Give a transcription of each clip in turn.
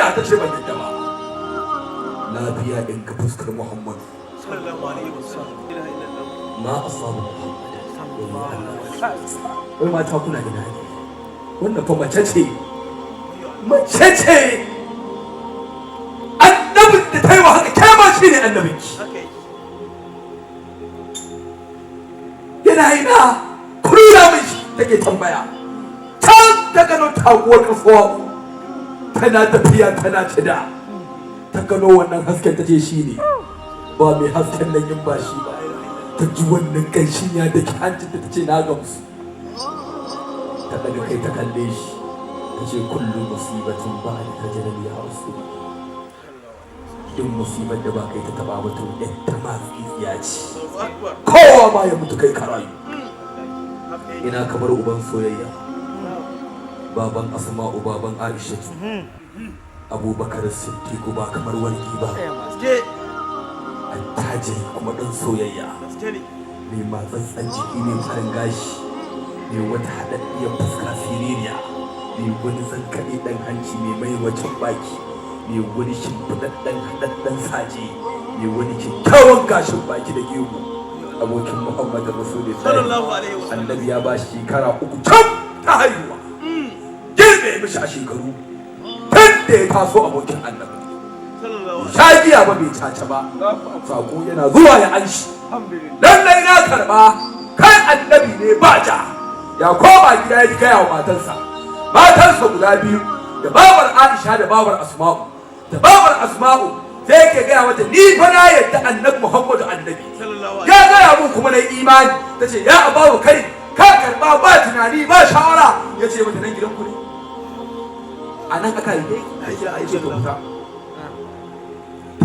Lafiya? Ta ce ban yadda ba. Lafiya in ka fuskar Muhammadu. Ma asabu Muhammad. Wai mata kuna ina ne? Wannan fa mace ce, mace ce. Annabin da ta yi wa haka, ke ma shi ne annabinki. Yana ina? Kula min shi, take tambaya. Can ta gano taguwar kasuwa tana tafiya tana cida. Ta gano wannan hasken, ta ce shi ne. Ba mai hasken nan yin ba shi ba. Ta ji wannan ƙanshin ya da hancinta, ta ce na gamsu. Ta daga kai ta kalle shi, ta ce kullu musibatin ba da ta jalal ya rasu. Duk musibar da ba kai ta taba ba, to ɗan ta matsitsiya ce. Kowa ma ya mutu, kai ka rayu. Ina kamar uban soyayya, baban Asma'u, baban Aishatu, Abubakar Siddiqu, ba kamar wargi ba, attajiri kuma ɗan soyayya, mai matsatsen jiki, mai farin gashi, mai wata haɗaɗɗiyar fuska siririya, mai wani zankaɗe ɗan hanci, mai mai wajen baki, mai wani shimfiɗaɗɗen haɗaɗɗen saje, mai wani kyakkyawan gashin baki da gemu, abokin Muhammadu Rasulullahi. Annabi ya ba shi shekara 3 can ta haihuwa, girbe mishi a shekaru. Tun da ya taso abokin annabi, sha giya ba, bai caca ba. Sako yana zuwa ya anshi, lallai na karba, kai annabi ne ba ja. Ya koma gida ya gaya wa matansa, matansa guda biyu, da babar Aisha da babar Asma'u. Da babar Asma'u sai yake gaya mata, ni fa na yadda annabi Muhammadu annabi ya gaya mun, kuma na imani. Ta ce ya abawu, kai ka karba ba tunani ba shawara? Ya ce mata, nan gidan ku ne? A nan aka haife? Ya ce to fita.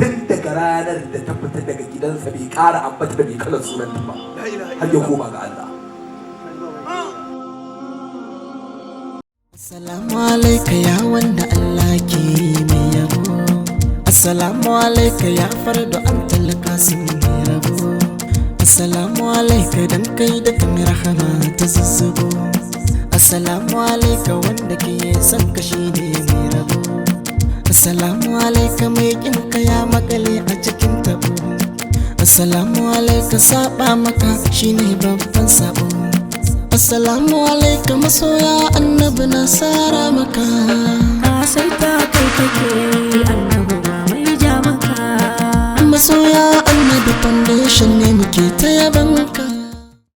Tun daga ranar da ta fita daga gidansa, bai kara ambata da bai kalan sunanta ba har ya koma ga Allah. Assalamu alaika ya wanda Allah ke mai yabo. Assalamu alaika ya fardo an talaka sun mai rabo. Assalamu alaika dan kai da kan rahama ta zuzzubo. Assalamu alaika, wanda ke son ka shi ne mai rabo. Assalamu alaika, mai kinka ya makale a cikin tabo. Assalamu alaika, saba maka shine babban sabo. Assalamu alaika masoya annabi, na sara maka. Ka sai ta kai kake, annabi ba mai ja maka. Masoya annabi Foundation ne muke ta yabanka.